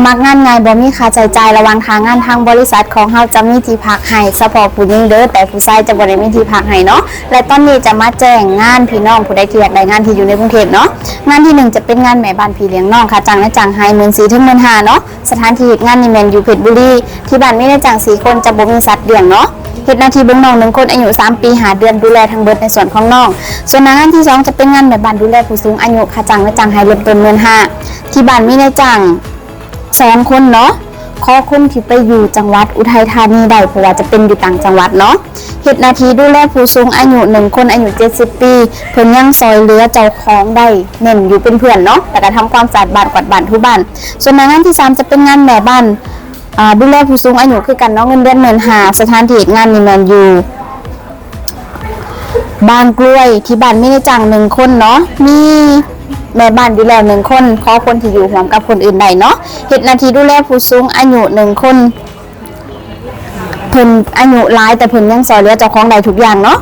ມັກງານງ່າຍ ບໍ່ມີຄ່າໃຊ້ຈ່າຍ. ລະຫວ່າງຖ້າງານ ທາງບໍລິສັດຂອງເຮົາຈະມີທີ່ພັກໃຫ້ສະເພາະຜູ້ຍິງເດີ້ ແຕ່ຜູ້ຊາຍຈະບໍ່ໄດ້ມີທີ່ພັກໃຫ້ເນາະ. ແລະຕອນນີ້ຈະມາແຈ້ງງານ ພີ່ນ້ອງຜູ້ໃດທີ່ຢາກໄດ້ງານທີ່ຢູ່ໃນກຸງເທບເນາະ. ງານທີໜຶ່ງຈະເປັນງານແມ່ບ້ານພີ່ລ້ຽງນ້ອງ ຄ່າຈ້າງນາຍຈ້າງໃຫ້ ໝື່ນສີ່ ເຖິງ ໝື່ນຫ້າ ເນາະ. ສະຖານທີ່ເຮັດງານນີ້ແມ່ນຢູ່ເພັດບຸລີ. ທີ່ບ້ານມີນາຍຈ້າງສີ່ຄົນ ຈະບໍ່ມີສັດລ້ຽງເນາະ. ເຮັດໜ້າທີ່ເບິ່ງນ້ອງໜຶ່ງຄົນ ອາຍຸສາມປີຫ້າເດືອນ ດູແລທັງເບິດໃນສ່ວນຂອງນ້ອງ. ສ່ວນໜ້າງານທີສອງຈະເປັນງານແມ່ບ້ານດູແລຜູ້ສູງອາຍຸ ຄ່າຈ້າງນາຍຈ້າງໃຫ້ເລີ່ມຕົ້ນ ໝື່ນຫ້າ. ທີ່ບ້ານມີນາຍຈ້າງສອງຄົນເນາະ. ຂໍຄົນທີ່ໄປຢູ່ຈັງຫວັດອຸໄທທານີໄດ້ ເພາະວ່າຈະເປັນຢູ່ຕ່າງຈັງຫວັດເນາະ. ເຮັດໜ້າທີ່ດູແລຜູ້ສູງອາຍຸໜຶ່ງຄົນ ອາຍຸເຈັດສິບປີ ເພິ່ນຍັງຊ່ອຍເຫຼືອເຈົ້າຂອງໄດ້ ເນັ້ນຢູ່ເປັນເພື່ອນເນາະ ແລ້ວກະທຳຄວາມສະອາດບ້ານ ກວາດບ້ານ ຖູບ້ານ. ສ່ວນໜ້າງານທີສາມຈະເປັນງານແມ່ບ້ານ ອາ ດູແລຜູ້ສູງອາຍຸຄືກັນເນາະ ເງິນເດືອນ ໝື່ນຫ້າ. ສະຖານທີ່ເຮັດງານນີ້ແມ່ນຢູ່ ບາງກລວຍ. ທີ່ບ້ານມີນາຍຈ້າງໜຶ່ງຄົນເນາະ ມີແມ່ບ້ານຢູ່ແລ້ວໜຶ່ງຄົນ ຂໍຄົນທີ່ຢູ່ຮ່ວມກັບຄົນອື່ນໄດ້ເນາະ. ເຮັດໜ້າທີ່ດູແລຜູ້ສູງອາຍຸໜຶ່ງຄົນ ເພິ່ນອາຍຸຫຼາຍ ແຕ່ເພິ່ນຍັງຊ່ອຍເຫຼືອເຈົ້າຂອງໄດ້ທຸກຢ່າງເນາະ.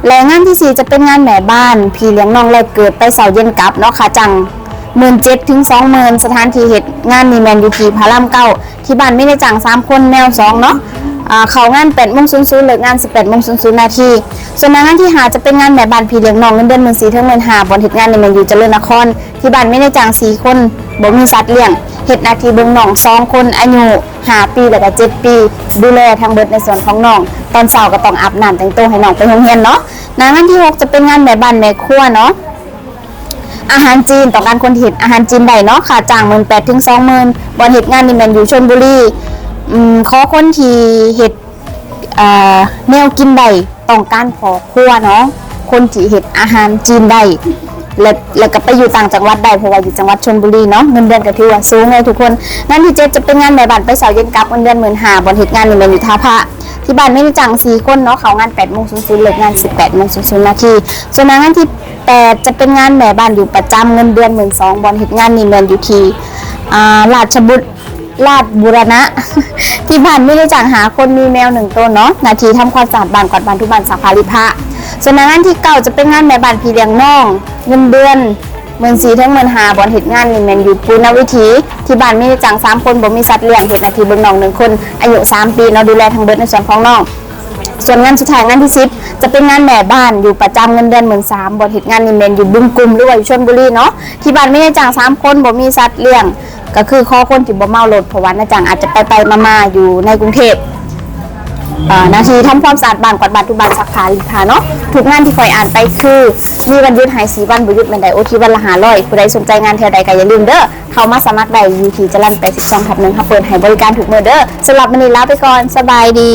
ແລະງານທີສີ່ຈະເປັນງານແມ່ບ້ານພີ່ລ້ຽງນ້ອງແລກເກີດ ໄປເຊົ້າເຢັນກັບເນາະ ຄ່າຈ້າງ ໝື່ນເຈັດ ເຖິງ ສອງໝື່ນ. ສະຖານທີ່ເຮັດງານນີ້ແມ່ນຢູ່ທີ່ພະລາມເກົ້າ. ທີ່ບ້ານມີນາຍຈ້າງສາມຄົນ ແມວສອງເນາະ. ອາ ເຂົ້າງານ ແປດໂມງສູນ ເລີກງານ ສິບແປດໂມງສູນນາທີ. ສ່ວນໜ້າງານທີຫ້າຈະເປັນງານແມ່ບ້ານພີ່ລ້ຽງນ້ອງ ເງິນເດືອນ ໝື່ນສີ່ ເຖິງ ໝື່ນຫ້າ ບ່ອນເຮັດງານນີ້ແມ່ນຢູ່ຈະເລີນນະຄອນ. ທີ່ບ້ານມີນາຍຈ້າງສີ່ຄົນ ບໍ່ມີສັດລ້ຽງ. ເຮັດໜ້າທີ່ເບິ່ງນ້ອງສອງຄົນ ອາຍຸຫ້າປີ ແລ້ວກະເຈັດປີ ດູແລທັງເບິດໃນສ່ວນຂອງນ້ອງ. ຕອນເຊົ້າກະຕ້ອງອາບນ້ຳແຕ່ງໂຕໃຫ້ນ້ອງໄປໂຮງຮຽນເນາະ. ໜ້າງານທີຫົກຈະເປັນງານແມ່ບ້ານແມ່ຄົວເນາະ. ອາຫານຈີນ ຕ້ອງການຄົນທີ່ເຮັດອາຫານຈີນໄດ້ເນາະ ຄ່າຈ້າງ ໝື່ນແປດ ເຖິງ ສອງໝື່ນ. ບ່ອນເຮັດງານນີ້ແມ່ນຢູ່ຊົນບູລີ. ອືມ ຂໍຄົນທີ່ເຮັດ ເອີ ແນວກິນໄດ້ ຕ້ອງການພໍ່ຄົວເນາະ ຄົນທີ່ເຮັດອາຫານຈີນໄດ້ ແລະ ແລະກະໄປຢູ່ຕ່າງຈັງຫວັດໄດ້ ເພາະວ່າຢູ່ຈັງຫວັດຊົນບູລີເນາະ. ເງິນເດືອນກະຖືວ່າສູງເລີຍທຸກຄົນ. ງານທີເຈັດຈະເປັນງານແມ່ບ້ານໄປເຊົ້າເຢັນກັບ ເງິນເດືອນ ໝື່ນຫ້າ. ບ່ອນເຮັດງານນີ້ແມ່ນຢູ່ທ່າພະ. ທີ່ບ້ານມີນາຍຈ້າງສີ່ຄົນເນາະ ເຂົ້າງານ ແປດໂມງສູນ ເລີກງານ ສິບແປດໂມງສູນນາທີ. ສ່ວນໜ້າງານທີແປດຈະເປັນງານແມ່ບ້ານຢູ່ປະຈຳ ເງິນເດືອນ ໝື່ນສອງ. ບ່ອນເຮັດງານນີ້ແມ່ນຢູ່ທີ່ ອາ ລາດຊະບຸດ ລາດບູລະນະ. ທີ່ບ້ານມີນາຍຈ້າງຫ້າຄົນ ມີແມວໜຶ່ງໂຕເນາະ. ໜ້າທີ່ທຳຄວາມສະອາດບ້ານ ກວາດບ້ານ ຖູບ້ານ ຊັກຜ້າລີດຜ້າ. ສ່ວນໜ້າງານທີເກົ້າຈະເປັນງານແມ່ບ້ານພີ່ລ້ຽງນ້ອງ ເງິນເດືອນ ໝື່ນສີ່ ເຖິງ ໝື່ນຫ້າ. ບ່ອນເຮັດງານນີ້ແມ່ນຢູ່ປຸນນະວິຖີ. ທີ່ບ້ານມີນາຍຈ້າງສາມຄົນ ບໍ່ມີສັດລ້ຽງ. ເຮັດໜ້າທີ່ເບິ່ງນ້ອງໜຶ່ງຄົນ ອາຍຸສາມປີເນາະ ດູແລທັງເບິດໃນສ່ວນຂອງນ້ອງ. ສ່ວນງານສຸດທ້າຍ ງານທີສິບຈະເປັນງານແມ່ບ້ານຢູ່ປະຈຳ ເງິນເດືອນ ໝື່ນສາມ. ບ່ອນເຮັດງານນີ້ແມ່ນຢູ່ບຶງກຸມ ຫຼືວ່າຢູ່ຊົນບູລີເນາະ. ທີ່ບ້ານມີນາຍຈ້າງສາມຄົນ ບໍ່ມີສັດລ້ຽງ ກະຄືຂໍຄົນທີ່ບໍ່ເມົາລົດ ເພາະວ່ານາຍຈ້າງອາດຈະໄປໆມາໆຢູ່ໃນກຸງເທບ. ເອີ ໜ້າທີ່ທຳຄວາມສະອາດບ້ານ ກວາດບ້ານ ຖູບ້ານ ຊັກຜ້າລີດຜ້າເນາະ. ທຸກງານທີ່ຂ້ອຍອ່ານໄປຄືມີວັນຢຸດໃຫ້ສີ່ວັນ ບໍ່ຢຸດແມ່ນໄດ້ໂອທີວັນລະຫ້າຮ້ອຍ. ຜູ້ໃດສົນໃຈງານແຖວໃດກະຢ່າລືມເດີ ເຂົ້າມາສະໝັກໄດ້ຢູ່ທີ່ຈະລັນແປດສິບສອງທັບໜຶ່ງ. ເຮົາເປີດໃຫ້ບໍລິການທຸກມື້ເດີ. ສຳລັບມື້ນີ້ລາໄປກ່ອນ ສະບາຍດີ.